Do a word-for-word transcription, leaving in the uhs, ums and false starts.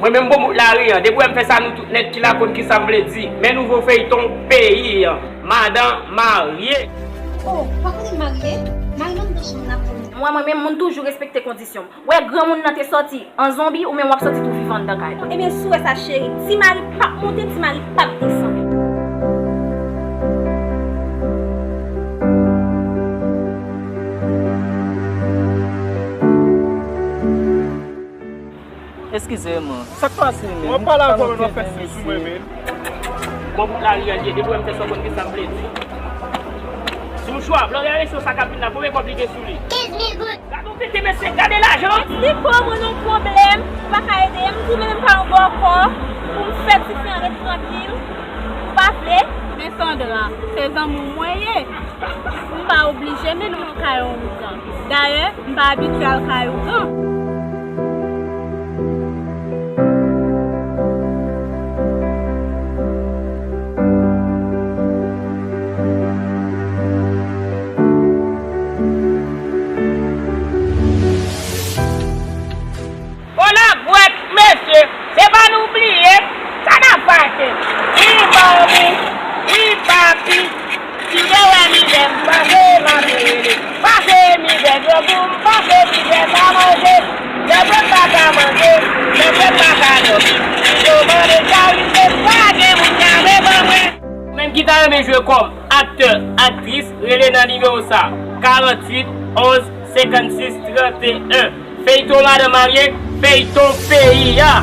Mwen menm bon bout lari an, depi w wè m fè sa nou tout nèt ki la konn kisa m vle di. Men nouvo feyton peyi an, Madan Marye. Oh, pa konnen m marye? Mari m anndan chanm nan pou mwen. Mwen, mwen menm, moun toujou respekte kondisyon m. Wè granmoun nan te sòti an zonbi, ou menm w ap sòti tou vivan anndan kay la. Ebyen, si w wè sa, cheri, ti mari p ap monte, ti mari p ap desann. Eskize mwen. Sa k pase, men? W ap pale avè w, w ap fè sou mwen, men. Bon bout lari an l ye, depi w wè m fè sa w konn kisa m vle di. Sou chwa, Florian Alexis sa k ap vin la, konbyen kòb li gen sou li? Kenz mil goud. Gade yon tete mesye, gade lajan. Eksplike w, mwen nan yon pwoblèm, ou pa ka ede m, m di w menm m pa yon bòkò, pou m fè tifi an ret trankil, ou pa vle. Men Sandra, se zanmi w mwen ye. M pa oblije mennen w nan kay yon ougan. Dayè, m pa abitye al kay ougan. Kolabwèt, mesye, se pa nou bliye, sa n ap pase. Wi, manmi, wi, papi, si yo wè mizè m pase, m ap rele. Pase mizè dlo pou m, pase mizè pa manje. Lè m pa ka manje, lè m pa ka dòmi. Si yo mande sa rive, pa gen moun k ap reponn mwen. Ou menm ki ta renmen jwe kòm aktè, aktris, rele nan nimewo sa, karanntuit onz senkannsis tranteyen. Feyton Madan Marye, feyton peyi a.